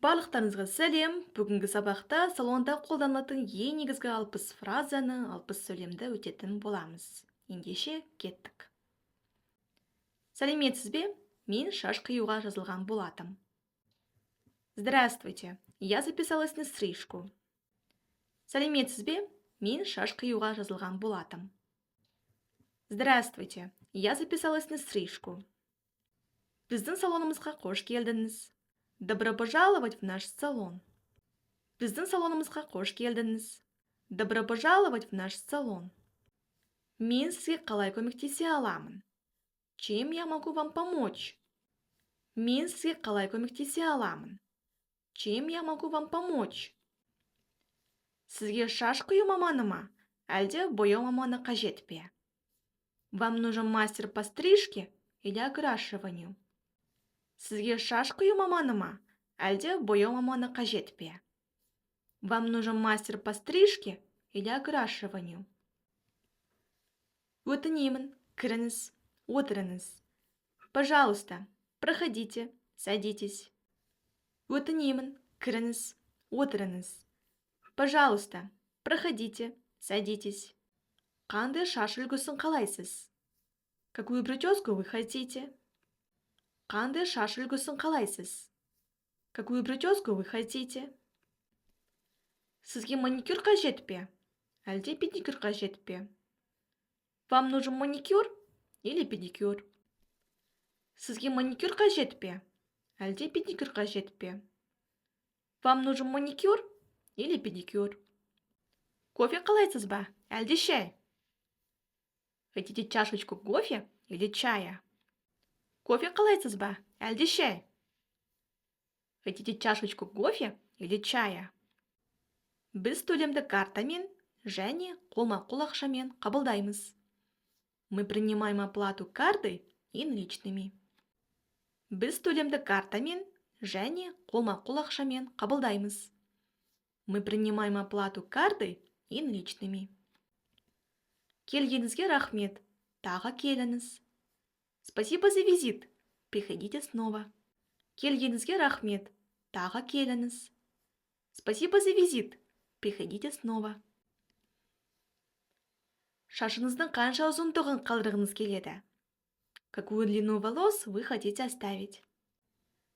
Барлықтарыңызға сәлем! Бүгінгі сабақта салонда қолданылатын ең негізгі 60 фразаны, 60 сөйлемді өтетін боламыз. Ендеше, кеттік. Сәлеметсіз бе? Мен шаш қиюға жазылған болатым. Здравствуйте, я записалась на стрижку. Сәлеметсіз бе? Мен шаш қиюға жазылған болатым. Здравствуйте, я записалась на стрижку. Біздің салонымызға қош келдіңіз. Добро пожаловать в наш салон. Біздің салонымызға қош келдіңіз. Добро пожаловать в наш салон. Мен сізге қалай көмектесе аламын? Чем я могу вам помочь? Мен сізге қалай көмектесе аламын? Чем я могу вам помочь? Сізге шаш қию маманы ма, әлде бояу маманы қажет пе? Вам нужен мастер по стрижке или окрашиванию? Сізге шаш қию маманы ма, әлде бояу маманы қажет пе? Вам нужен мастер по стрижке или окрашиванию? Өтінемін, кіріңіз, отырыңыз. Пожалуйста, проходите, садитесь. Өтінемін, кіріңіз, отырыңыз. Пожалуйста, проходите, садитесь. Қандай шаш үлгісін қалайсыз? Какую прическу вы хотите? Қандай шаш үлгісін қалайсыз? Какую прическу вы хотите? Сізге маникюр қажет пе, әлде педикюр қажет пе? Вам нужен маникюр или педикюр? Сізге маникюр қажет пе, әлде педикюр қажет пе? Вам нужен маникюр или педикюр? Кофе қалайсыз ба, әлде шай? Хотите чашечку кофе или чая? Кофе қалайсыз ба, әлде шай? Хотите чашечку кофе или чая? Біз төлемді картамен және қолма-қол ақшамен қабылдаймыз. Мы принимаем оплату картой и наличными. Біз төлемді картамен және қолма-қол ақшамен қабылдаймыз. Мы принимаем оплату картой и наличными. Келгеніңізге рахмет, тағы келіңіз. Спасибо за визит, приходите снова. Келгеніңізге рахмет, тағы келіңіз. Спасибо за визит, приходите снова. Шашыңыздың қанша ұзындығын қалдырғыңыз келеді? Какую длину волос вы хотите оставить?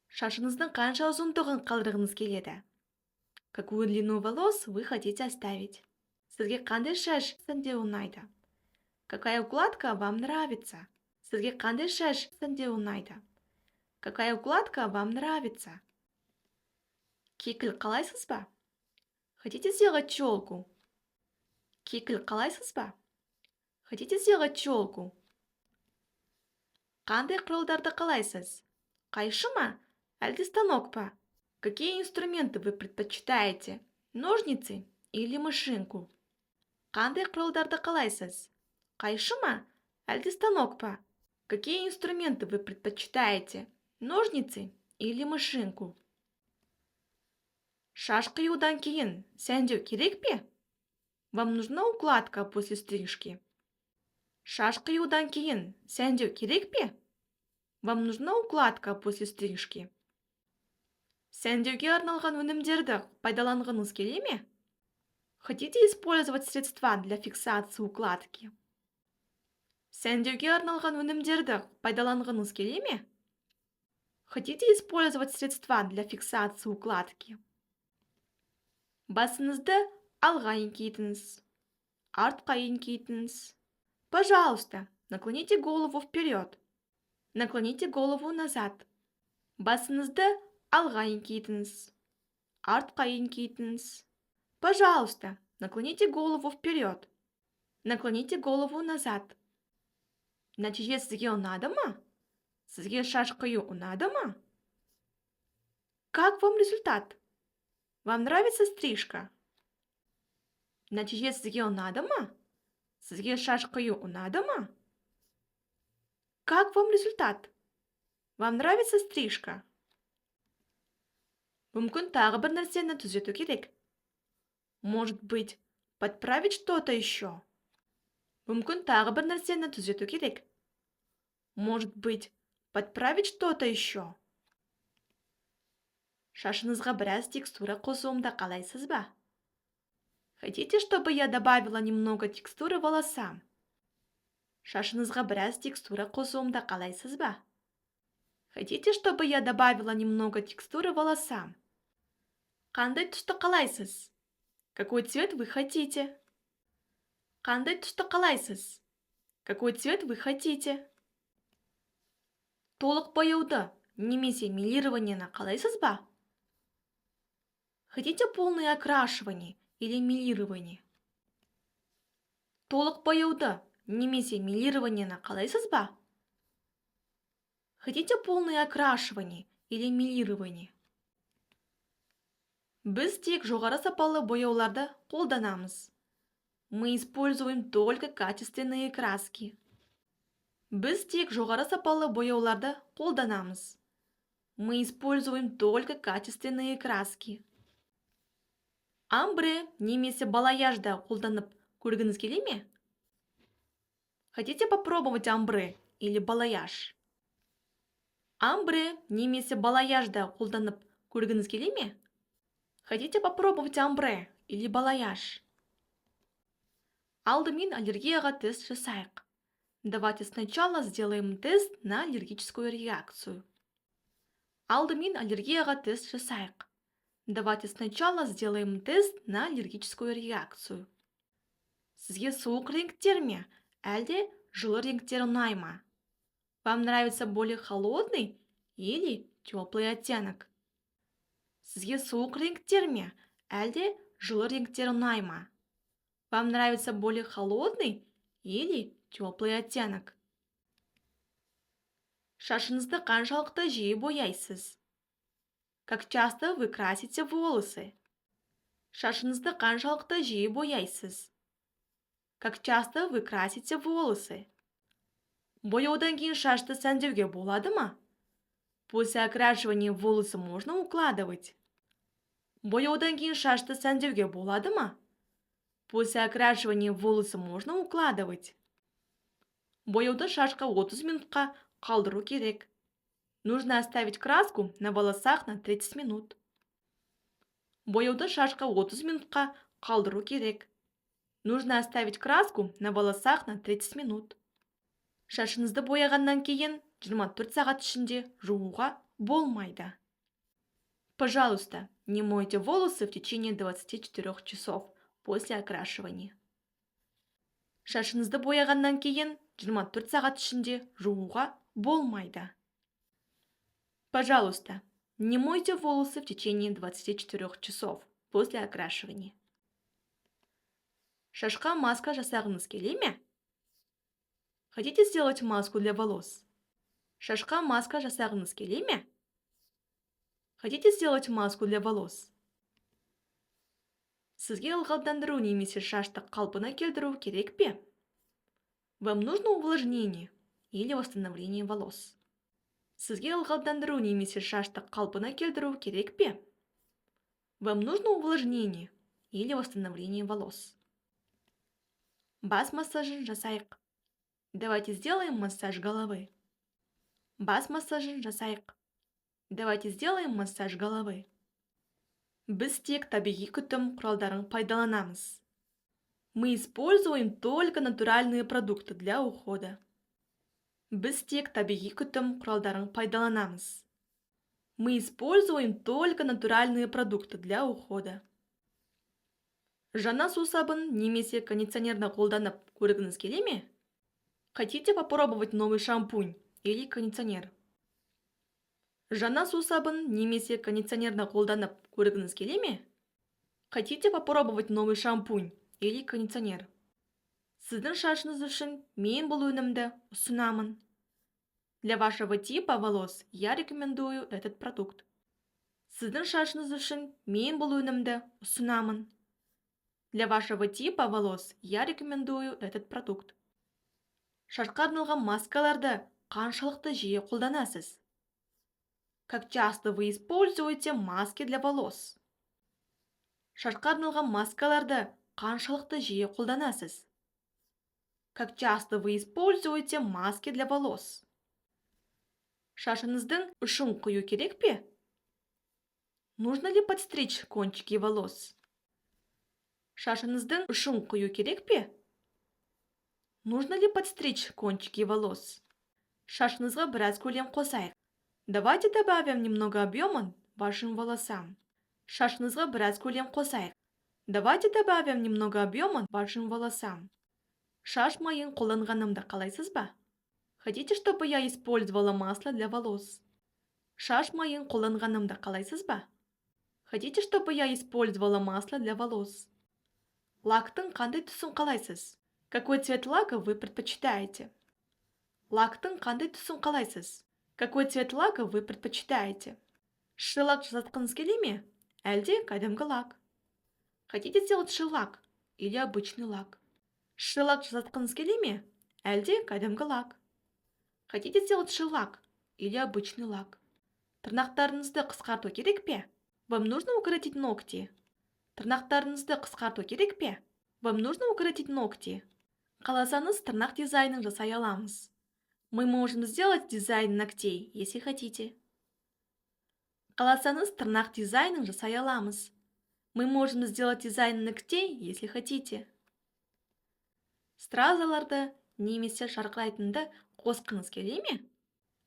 Шашыңыздың қанша ұзындығын қалдырғыңыз келеді? Какую длину волос вы хотите оставить? Сізге қандай шаш сәндеу ұнайды? Какая укладка вам нравится? Сізге қандай шаш сәндеу ұнайды? Какая укладка вам нравится? Кекіл қалайсыз ба? Хотите сделать челку? Кекіл қалайсыз ба? Хотите сделать челку? Қандай құралдарды қалайсыз? Қайшы ма, әлде станок па? Какие инструменты вы предпочитаете? Ножницы или машинку? Қандай құралдарды қалайсыз? Қайшы ма, әлде станок па? Какие инструменты вы предпочитаете? Ножницы или машинку? Шаш қиюдан кейін сәндеу керек пе? Вам нужна укладка после стрижки? Шаш қиюдан кейін сәндеу керек пе? Вам нужна укладка после стрижки? Сәндеуге арналған өнімдерді пайдаланғыңыз келе ме? Хотите использовать средства для фиксации укладки? Сәндеуге арналған өнімдерді пайдаланғыңыз келе ме? Хотите использовать средства для фиксации укладки? Басыңызды алға еңкейтіңіз, артқа еңкейтіңіз. Пожалуйста, наклоните голову вперед, наклоните голову назад. Басыңызды алға еңкейтіңіз, артқа еңкейтіңіз. Пожалуйста, наклоните голову вперед, наклоните голову назад. Нәтиже сізге ұнады ма? Сізге шаш қию ұнады ма? Как вам результат? Вам нравится стрижка? Нәтиже сізге ұнады ма? Сізге шаш қию ұнады ма? Как вам результат? Вам нравится стрижка? Мүмкін, тағы бір нәрсені түзету керек. Может быть, подправить что-то еще? Мүмкін, тағы бір нәрсені түзету керек. Может быть, подправить что-то еще? Шашыңызға біраз текстура қосуымды қалайсыз ба? Хотите, чтобы я добавила немного текстуры волосам? Шашыңызға біраз текстура қосуымды қалайсыз ба? Хотите, чтобы я добавила немного текстуры волосам? Қандай түсті қалайсыз? Какой цвет вы хотите? Қандай түсті қалайсыз? Какой цвет вы хотите? Толық бояуды немесе мелированиені қалайсыз ба? Хотите полное окрашивание или мелирование? Толық бояуды немесе мелированиені қалайсыз ба? Хотите полное окрашивание или мелирование? Біз тек жоғары сапалы бояуларды қолданамыз. Мы используем только качественные краски. Біз тек жоғары сапалы бояуларды қолданамыз. Мы используем только качественные краски. Омбре немесе балаяжды қолданып көргіңіз келе ме? Хотите попробовать омбре или балаяж? Омбре немесе балаяжды қолданып көргіңіз келе ме? Хотите попробовать омбре или балаяж? Алдымен аллергияға тест жасайық. Давайте сначала сделаем тест на аллергическую реакцию. Алдымен аллергияға тест жасайық. Давайте сначала сделаем тест на аллергическую реакцию. Сізге суық реңктер ме, әлде жылы реңктер ұнай ма? Вам нравится более холодный или теплый оттенок? Сізге суық реңктер ме, әлде жылы реңктер ұнай ма? Вам нравится более холодный или теплый оттенок? Шашыңызды қаншалықты жиі бояйсыз? Как часто вы красите волосы? Шашыңызды қаншалықты жиі бояйсыз? Как часто вы красите волосы? Бояудан кейін шашты сәндеуге болады ма? После окрашивания волосы можно укладывать? Бояудан кейін шашты сәндеуге болады ма? После окрашивания волосы можно укладывать? Бояуды шашқа 30 минутқа қалдыру керек. Нужно оставить краску на волосах на 30 минут. Бояуды шашқа 30 минутқа қалдыру керек. Нужно оставить краску на волосах на 30 минут. Шашыңызды бояғаннан кейін 24 сағат ішінде жууға болмайды. Пожалуйста, не мойте волосы в течение 24 часов после окрашивания. Шашыңызды бояғаннан кейін 24 сағат ішінде жууға болмайды. Пожалуйста, не мойте волосы в течение 24 часов после окрашивания. Шашқа маска жасағыңыз келе ме? Хотите сделать маску для волос? Шашқа маска жасағыңыз келе ме? Хотите сделать маску для волос? Сізге ылғалдандыру немесе шашты қалпына келтіру керек пе? Вам нужно увлажнение или восстановление волос? Сізге ылғалдандыру немесе шашты қалпына келтіру керек пе? Вам нужно увлажнение или восстановление волос? Бас массажын жасайық. Давайте сделаем массаж головы. Бас массажын жасайық. Давайте сделаем массаж головы. Біз тек табиғи күтім құралдарын пайдаланамыз. Мы используем только натуральные продукты для ухода. Біз тек табиғи күтім құралдарын пайдаланамыз. Мы используем только натуральные продукты для ухода. Жаңа сусабын немесе кондиционерді қолданып көргіңіз келе ме? Хотите попробовать новый шампунь или кондиционер? Жаңа сусабын немесе кондиционерді қолданып көргіңіз келе ме? Хотите попробовать новый шампунь или кондиционер? Сіздің шашыңыз үшін мен бұл өнімді ұсынамын. Для вашего типа волос я рекомендую этот продукт. Сіздің шашыңыз үшін мен бұл өнімді ұсынамын. Для вашего типа волос я рекомендую этот продукт. Шашқа арналған маскаларды қаншалықты жиі қолданасыз? Как часто вы используете маски для волос? Шашқа арналған маскаларды қаншалықты жиі қолданасыз? Как часто вы используете маски для волос? Шашыңыздың ұшын қию керек пе? Нужно ли подстричь кончики волос? Шашыңыздың ұшын қию керек пе? Нужно ли подстричь кончики волос? Шашыңызға біраз көлем қосайық. Давайте добавим немного объема вашим волосам. Шашыңызға біраз көлем қосайық. Давайте добавим немного объема вашим волосам. Шаш майын қолданғанымды қалайсыз ба? Хотите, чтобы я использовала масло для волос? Шаш майын қолданғанымды қалайсыз ба? Хотите, чтобы я использовала масло для волос? Лактың қандай түсін қалайсыз? Какой цвет лака вы предпочитаете? Лактың қандай түсін қалайсыз? Какой цвет лака вы предпочитаете? Шеллак жасатқыңыз келе ме, әлде кәдімгі лак? Хотите сделать шеллак или обычный лак? Шеллак жасатқыңыз келе ме, әлде кәдімгі лак? Хотите сделать шеллак или обычный лак? Тырнақтарыңызды қысқарту керек пе? Вам нужно укоротить ногти? Тырнақтарыңызды қысқарту керек пе? Вам нужно укоротить ногти? Қаласаңыз, тырнақ дизайнын жасай аламыз. Мы можем сделать дизайн ногтей, если хотите. Қаласаңыз, тырнақ дизайнын жасай аламыз. Мы можем сделать дизайн ногтей, если хотите. Стразаларды немесе жарқырайтынды қосқыңыз келе ме?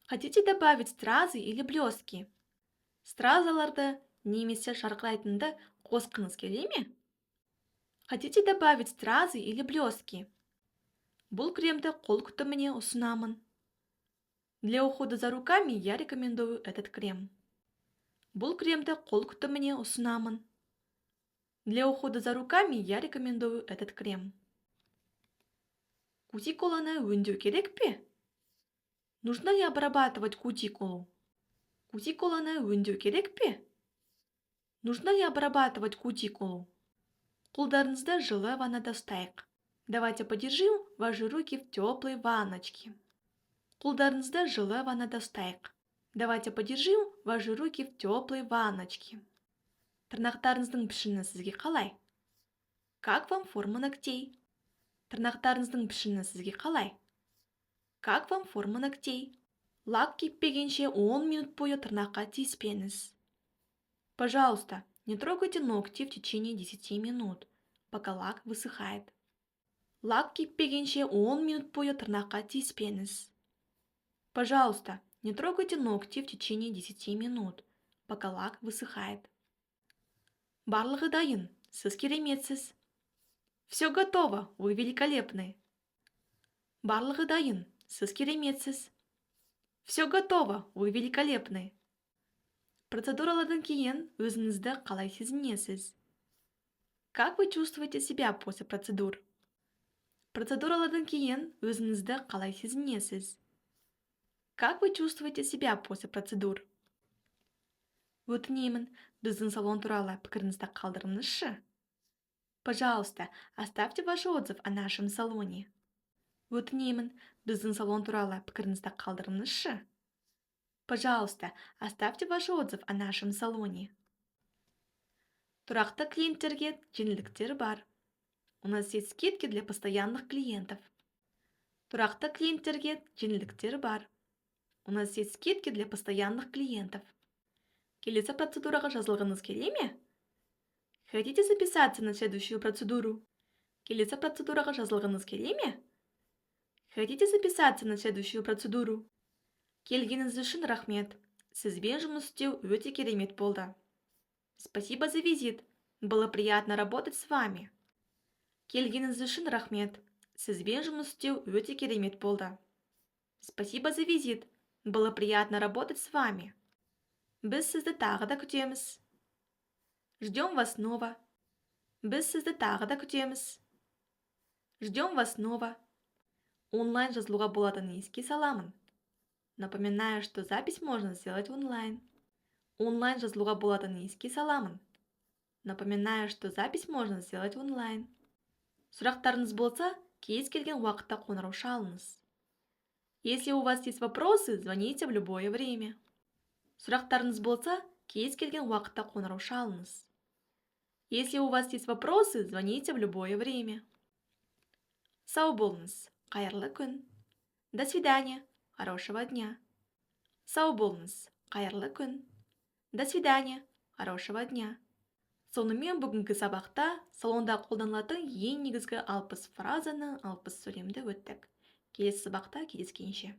Хотите добавить стразы или блестки? Стразаларды немесе жарқырайтынды қосқыңыз келе ме? Хотите добавить стразы или блестки? Бұл кремді қол күтіміне ұсынамын. Для ухода за руками я рекомендую этот крем. Бұл кремді қол күтіміне ұсынамын. Для ухода за руками я рекомендую этот крем. Кутикуланы өңдеу керек пе? Нужно ли обрабатывать кутикулу? Кутикуланы өңдеу керек пе? Нужно ли обрабатывать кутикулу? Қолдарыңызды жылы ваннада ұстайық. Давайте подержим ваши руки в теплой ванночке. Қолдарыңызды жылы ваннада ұстайық. Давайте подержим ваши руки в теплой ванночке. Тырнақтарыңыздың пішіні сізге қалай? Как вам форма ногтей? Тырнақтарыңыздың пішіні сізге қалай? Как вам форма ногтей? Лак кеппегенше 10 минут бойы тырнаққа тиіспеңіз. Пожалуйста, не трогайте ногти в течение 10 минут, пока лак высыхает. Лак кеппегенше 10 минут бойы тырнаққа тиіспеңіз. Пожалуйста, не трогайте ногти в течение 10 минут, пока лак высыхает. Барлығы дайын, сіз кереметсіз. Все готово, вы великолепны. Барлығы дайын, сіз кереметсіз. Все готово, вы великолепны. Процедуралардан кейін өзіңізді қалай сезінесіз? Как вы чувствуете себя после процедур? Процедуралардан кейін өзіңізді қалай сезінесіз? Как вы чувствуете себя после процедур? Өтінемін, біздің салон туралы пікіріңізді қалдырыңызшы. Пожалуйста, оставьте ваш отзыв о нашем салоне. Өтінемін, біздің салон туралы пікіріңізді қалдырыңызшы. Пожалуйста, оставьте ваш отзыв о нашем салоне. Тұрақты клиенттерге жеңілдіктер бар. У нас есть скидки для постоянных клиентов. Тұрақты клиенттерге жеңілдіктер бар. У нас есть скидки для постоянных клиентов. Келесі процедураға жазылғыңыз келе ме? Хотите записаться на следующую процедуру? Келесі процедураға жазылғыңыз келе ме? Хотите записаться на следующую процедуру? Келгеніңіз үшін рахмет. Сізбен жұмыс істеу өте керемет болды. Спасибо за визит. Было приятно работать с вами. Келгеніңіз үшін рахмет. Сізбен жұмыс істеу өте керемет болды. Спасибо за визит. Было приятно работать с вами. Біз сізді тағы да күтеміз. Ждем вас снова. Біз сізді тағы да күтеміз. Ждем вас снова. Онлайн жазылуға болатынын еске саламын. Напоминаю, что запись можно сделать онлайн. Онлайн жазылуға болатынын еске саламын. Напоминаю, что запись можно сделать онлайн. Сұрақтарыңыз болса, кез келген уақытта қоңырау шалыңыз. Если у вас есть вопросы, звоните в любое время. Сұрақтарыңыз болса, кез келген уақытта қоңырау шалыңыз. Если у вас есть вопросы, звоните в любое время. Сау болыңыз, қайырлы күн. До свидания, хорошего дня. Сау болыңыз, қайырлы күн. До свидания. Хорошего дня! Сонымен, бүгінгі сабақта салонда қолданылатын ең негізгі 60 фразаны, 60 сөйлемді өттік. Келесі сабақта кездескенше!